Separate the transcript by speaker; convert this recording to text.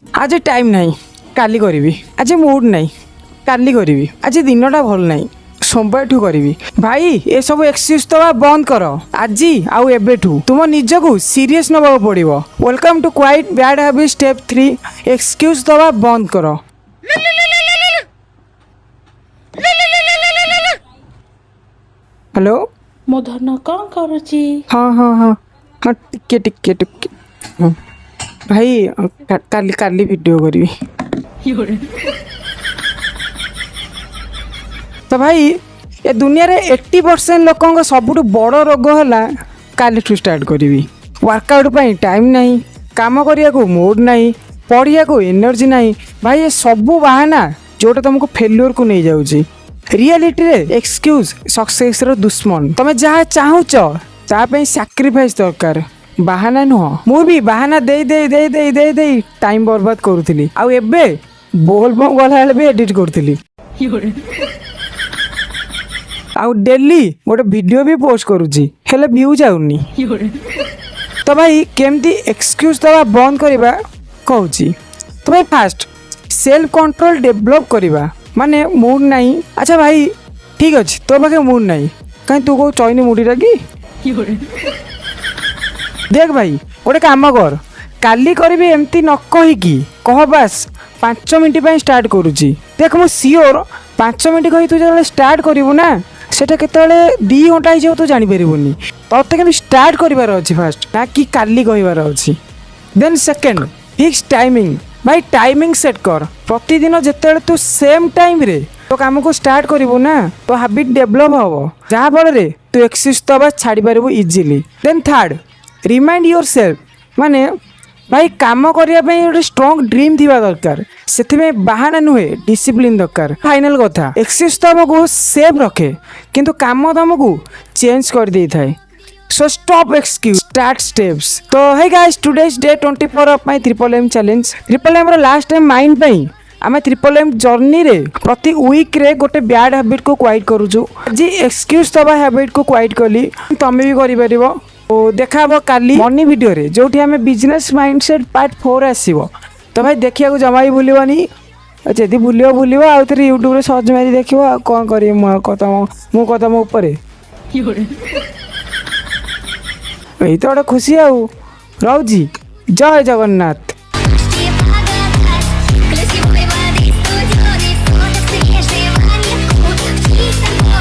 Speaker 1: ଆଜି ଟାଇମ୍ ନାହିଁ, କାଲି କରିବି। ଆଜି ମୁଡ୍ ନାହିଁ, କାଲି କରିବି। ଆଜି ଦିନଟା ଭଲ ନାହିଁ, ସୋମବାରଠୁ କରିବି। ଭାଇ, ଏସବୁ ଏକ୍ସକ୍ୟୁଜ୍ ଦେବା ବନ୍ଦ କର। ଆଜି ଆଉ ଏବେଠୁ ତୁମ ନିଜକୁ ସିରିୟସ୍ ନେବାକୁ ପଡ଼ିବ। Welcome to quit bad habit step 3, excuse ଦେବା ବନ୍ଦ କର। ହ୍ୟାଲୋ।
Speaker 2: ମୋ ଧନ କ'ଣ କରୁଛି?
Speaker 1: ହଁ ହଁ ହଁ ହଁ ଟିକେ ଟିକେ ଟିକେ। ହଁ ଭାଇ, କାଲି କାଲି ଭିଡ଼ିଓ କରିବି। ତ ଭାଇ, ଏ ଦୁନିଆରେ 80% ଲୋକଙ୍କ ସବୁଠୁ ବଡ଼ ରୋଗ ହେଲା କାଲିଠୁ ଷ୍ଟାର୍ଟ କରିବି। ୱାର୍କଆଉଟ୍ ପାଇଁ ଟାଇମ୍ ନାହିଁ, କାମ କରିବାକୁ ମୁଡ୍ ନାହିଁ, ପଢ଼ିବାକୁ ଏନର୍ଜି ନାହିଁ। ଭାଇ, ଏ ସବୁ ବାହାନା ଯେଉଁଟା ତୁମକୁ ଫେଲୁଅର୍କୁ ନେଇଯାଉଛି। ରିଆଲିଟିରେ ଏକ୍ସକ୍ୟୁଜ୍ ସକ୍ସେସ୍ର ଦୁଶ୍ମନ। ତମେ ଯାହା ଚାହୁଁଛ ତା ପାଇଁ ସାକ୍ରିଫାଇସ୍ ଦରକାର, ବାହାନା ନୁହଁ। ମୁଁ ବି ବାହାନା ଦେଇ ଦେଇ ଦେଇ ଦେଇ ଦେଇ ଦେଇ ଟାଇମ୍ ବର୍ବାଦ କରୁଥିଲି, ଆଉ ଏବେ ବୋଲବମ୍ ଗଲାବେଳେ ବି ଏଡ଼ିଟ୍ କରୁଥିଲି, ଆଉ ଡେଲି ଗୋଟେ ଭିଡ଼ିଓ ବି ପୋଷ୍ଟ କରୁଛି, ହେଲେ ଭ୍ୟୁ ଯାଉନି। ତ ଭାଇ, କେମିତି ଏକ୍ସକ୍ୟୁଜ୍ ଦେବା ବନ୍ଦ କରିବା କହୁଛି। ତ ଭାଇ, ଫାଷ୍ଟ ସେଲ୍ଫ କଣ୍ଟ୍ରୋଲ ଡେଭଲପ୍ କରିବା। ମାନେ ମୁଡ୍ ନାହିଁ, ଆଚ୍ଛା ଭାଇ ଠିକ୍ ଅଛି, ତୋ ପାଖେ ମୁଡ୍ ନାହିଁ, କାହିଁ ତୁ କେଉଁ ଚଇନି ମୁଡ଼ିଟା କି? ଦେଖ ଭାଇ, ଗୋଟେ କାମ କର, କାଲି କରିବି ଏମିତି ନ କହିକି କହ ବାସ୍ 5 ମିନିଟ୍ ପାଇଁ ଷ୍ଟାର୍ଟ କରୁଛି। ଦେଖ, ମୁଁ ସିଓର 5 ମିନିଟ୍ କହି ତୁ ଯେତେବେଳେ ଷ୍ଟାର୍ଟ କରିବୁ ନା, ସେଟା କେତେବେଳେ 2 ଘଣ୍ଟା ହେଇଯିବ ତୁ ଜାଣିପାରିବୁନି। ତତେ କିନ୍ତୁ ଷ୍ଟାର୍ଟ କରିବାର ଅଛି ଫାଷ୍ଟ, ନା କି କାଲି କହିବାର ଅଛି। ଦେନ୍ ସେକେଣ୍ଡ, ଫିକ୍ସ ଟାଇମିଂ। ଭାଇ, ଟାଇମିଂ ସେଟ୍ କର। ପ୍ରତିଦିନ ଯେତେବେଳେ ତୁ ସେମ୍ ଟାଇମ୍ରେ ତୋ କାମକୁ ଷ୍ଟାର୍ଟ କରିବୁ ନା, ତୋ ହାବିଟ୍ ଡେଭଲପ୍ ହେବ, ଯାହାଫଳରେ ତୁ ଏକ୍ସକ୍ୟୁଜ୍ ଦେବା ଛାଡ଼ିପାରିବୁ easily. Then third, remind yourself. ମାନେ ଭାଇ, କାମ କରିବା ପାଇଁ ଗୋଟେ ଷ୍ଟ୍ରଙ୍ଗ ଡ୍ରିମ୍ ଥିବା ଦରକାର, ସେଥିପାଇଁ ବାହାନା ନୁହେଁ, ଡିସିପ୍ଲିନ୍ ଦରକାର। ଫାଇନାଲ୍ କଥା, ଏକ୍ସକ୍ୟୁଜ୍ ତମକୁ ସେଫ୍ ରଖେ, କିନ୍ତୁ କାମ ତମକୁ ଚେଞ୍ଜ କରିଦେଇଥାଏ। So stop excuse, start steps. ତ hey guys, today's day 24 of my Triple M challenge. Triple ଏମ୍ର last time mind ପାଇଁ ଆମେ ଟ୍ରିପଲ୍ ଏମ୍ ଜର୍ଣ୍ଣିରେ ପ୍ରତି ୱିକ୍ରେ ଗୋଟେ ବ୍ୟାଡ୍ ହ୍ୟାବିଟ୍କୁ କ୍ୱାଇଟ୍ କରୁଛୁ। ଆଜି ଏକ୍ସକ୍ୟୁଜ୍ ଦେବା ହ୍ୟାବିଟ୍କୁ କ୍ୱାଇଟ୍ କଲି, ତମେ ବି କରିପାରିବ। ଓ ଦେଖା ହେବ କାଲି ମନି ଭିଡ଼ିଓରେ, ଯେଉଁଠି ଆମେ ବିଜନେସ୍ ମାଇଣ୍ଡ ସେଟ୍ ପାର୍ଟ 4 ଆସିବ। ତ ଭାଇ, ଦେଖିବାକୁ ଜମା ବି ଭୁଲିବନି। ଆଉ ଯଦି ଭୁଲିବ ଭୁଲିବ, ଆଉ ଥରେ ୟୁଟ୍ୟୁବରେ ସର୍ଚ୍ଚ ମାରି ଦେଖିବ। ଆଉ କ'ଣ କରିବି ମୁଁ? ଆଉ ତମ ମୁଁ କଥା ମୋ ଉପରେ ଏଇ ତ ଗୋଟେ ଖୁସି। ଆଉ ରହୁଛି, ଜୟ ଜଗନ୍ନାଥ।